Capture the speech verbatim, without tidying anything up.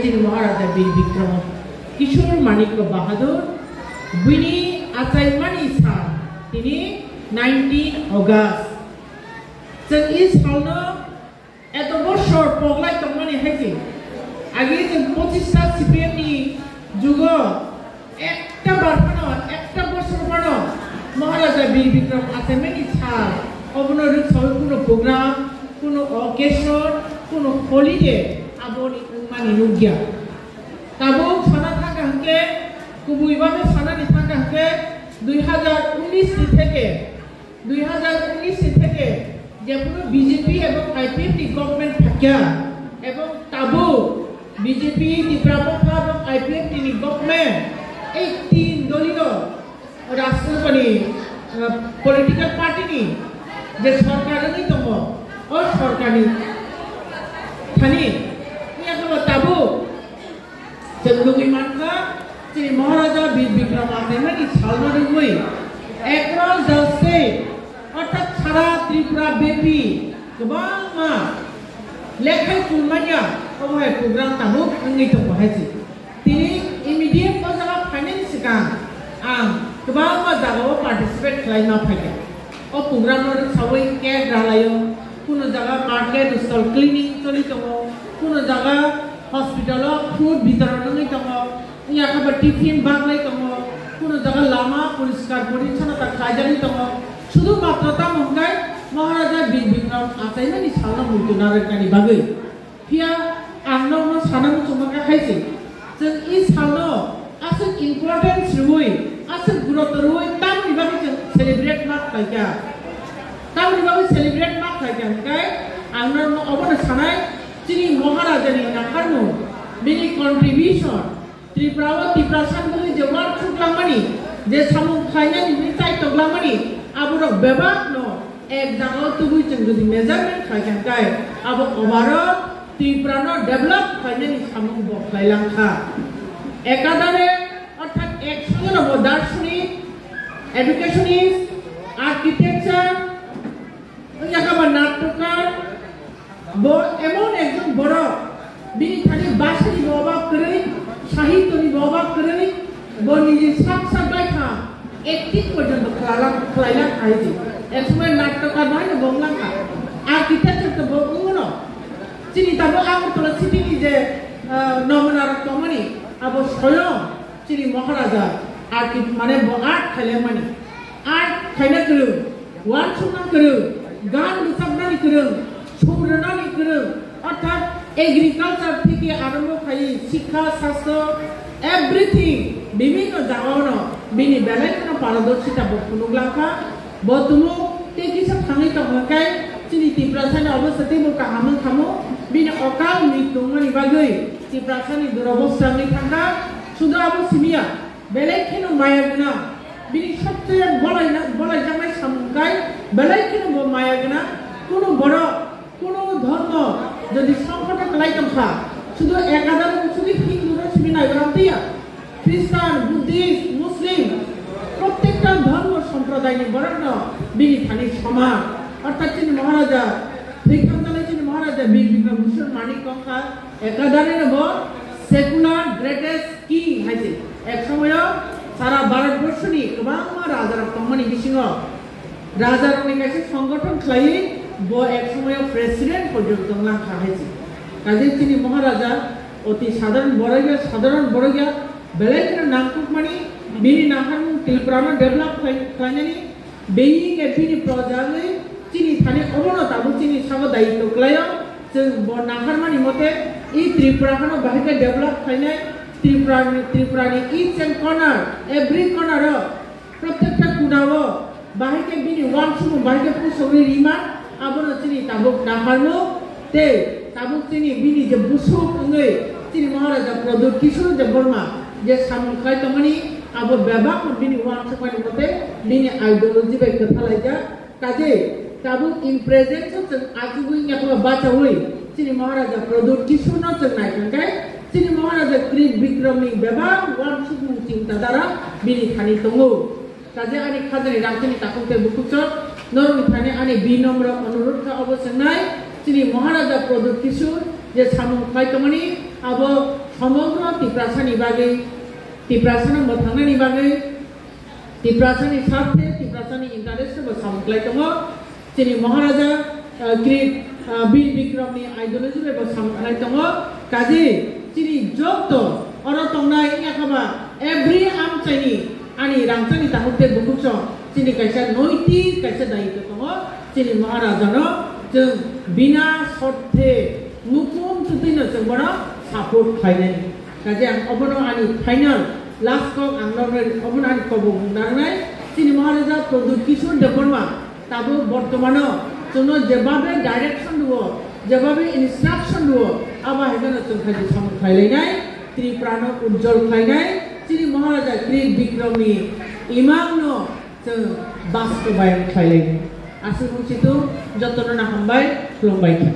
Chini Maharaja Bir Bikram Kishore Manikya Bahadur, bini achaimani san tini nineteen August. Chwng i salno eto bosor poglai tongmani hai se. Agi chwng pochista C P M ni jugo ekta bar phano, ekta bosor phano Maharaja Bir Bikram achaimani sal, obono rwksawi kuno program, kuno occasion, kuno holiday aboni wngmani nukya. Tabuk sana thangkha hwnkhe, kubui bagwi sanani thangkha hwnkhe, dui hazar unis ni theke, dui hazar unis ni theke jephuru B J P ebong I P F ni government phaikha, ebong tabuk B J P, Tipra Motha ebong I P F ni government, ei tin doliyo rashtrapati, uh, political party ni je sorkar wngwi tongo, o sorkar ni thani, yakabo tabuk chwng nugwi mankha, chini Maharaja Bir Bikram achaimani salno rwgwi across the state, orthat sara Tripura bepi kwbangma lekhai kulmanya, obo hai program tabuk wngwi tongo hai se. Tini immediate o jaga phainani swkang ang kwbangma jagao participate khlaima phaikha. O program no rwksawi cake ralaio, kuno jaga market stall cleaning choli tongo, kuno jaga hospital o food bitoron wngwi tongo, yakha ba tiffin baglai tongo, kuno jaga lama poriskar porichonnota khlaijagwi tongo. Sudhu matro tamo hwnkhe Maharaja Bir Bikram achaimani salno muitu narwknani bagwi. Phiya ang nokno sana muchungma kha hai se, chwng i salno aswk importance rwui, aswk guruto rwui tamni bagwi chwng celebrate ma khlaikha. Tamni bagwi celebrate ma khlaikha hwnkhe ang nokno obono sanai, chini Maharajani naharmung, bini contribution, Tripura o Tiprasa ni bagwi je uansuk langmani, je samung khlainani bagwi chai tok langmani, aborok bebak no ek jaga o tubui chwng jodi measurement khlai kha hwnkhe, abo overall Tripura no develop khlainani samung bo khlai lang kha. Ekadare, orthat ek songe no bo darshanik, educationist, architecture, wngya kha ba natkar, bo emon ekjon borok, bini thani bhasha ni bo obab kwrwi, sahitya ni bo obab kwrwi, bo niji sak sak bai kha, acting porjonto khlailang, khlailak hai di. Ek somoy natkar bai no bo wnglang kha. Architecture to bo wngno. Chini tabuk Agartala city ni je, ah, nomuna rok tongmani, abo soyong chini Maharaja, archi-, mane bo art khailai mani. Art khaina kwrwng, uansukna kwrwng, gan rwchapnani kwrwng, song rwnani kwrwng, orthat agriculture theke arombo khai sikha, sastro, everything, bibhinno jagao no bini belai kheno paradorsita bo phunuk langkha. Bo tumung tei kisa thangwi tongkha khe chini Tiprasani obostha teibo kaham wng khamu, bini okal mwi tongmani bagwi Tiprasani durobostha wngwi thangkha. Sudhu abo simiya, belai kheno maya gwnang, bini sobcheye bolaina-, bolaijaknai samung kai belai kheno bo maya gwnang. Kunu borok, kunu dhormo jodi songkhoto kwlai tongkha, sudhu ekadalo sudhu Hindu no simi naibrang tiya, Christian, Buddhist, Muslim, prottekta dhormo somprodaini borokno bini thani soman. Orthat chini Maharaja, thwikhamjani chini Maharaja Bir Bikram Bhushan Manik wngkha, ekadale no bo secular greatest king hai se. Ek somoyo sara Bharat borshoni kwbangma raja rok tongmani bisingo raja rokni kaisa songgothon khlaiwi bo ek somoyo president porjonto wnglang kha hai se. Kaje chini Maharaja oti sadharon borok ya, sadharon borok ya, belai kheno nangkukmani, bini naharmung Tripura no develop khlai-, khlainani, being a bini projagwi chini thani obono tabuk chini sago dayitto kwlaio. Chwng bo naharmani mote i Tripura hano bahai khe develop khlainai, Tripura ni, Tripura ni each and corner, every corner o Prottekta kunao bahai khe bini uansukmung bahai khe pusogwi rima, abono chini tabuk naharmung tei tabuk chini bini je busuk wngwi chini Maharaja Pradyut Kishore Debbarma je samung khlai tongmani, abo bebakno bini uansukmani mote bini ideology bai kwthalaijak. Kaje tabuk in present o chwng achugwi yakma bachaui chini Maharaja Pradyut Kishore no chwng naikha khe chini Maharaja Krip Bikram ni bebak uansukmung chinta dara bini thani tongo. Kaje ani khajani rang chini takhuk tei bukhuk chot, norokni thani ani binomro onurudh kha obo chwngnai, chini Maharaja Pradyut Kishore je samung khlai tongmani, abo Somogro Tiprasani bagwi, Tiprasano mwthangnani bagwi, Tiprasani sarthe, Tiprasani interest bo samung khlai tongo. Chini Maharaja, uh, Krit, uh, Bir Bikramni ideology bai bo samung khlai tongo. Kaje chini jokto oro tongnai wngya khaba every amchaini ani rangchakni takhuk tei bukhuk song chini kaisa noitik kaisa dayitw tongo. Chini Maharajano chwng bina sarthe mukum twtwino chwng bono support khlainani. Kaje ang obono ani final last kok ang nornai, obono ani kobok narnai. Chini Maharaja Pradyut Kishore Debbarma tabuk bortomano chwngno jebabe direction rwo, jebabe instruction rwo, abo hai kheno chwng khaidi samung khlailainai, Tripurano ujjol khlainai, chini Maharaja Krit Bikramni imangno chwng bastobayon khlailainai. Aswk wngsitu, jotono no hambai, khulumbai kha.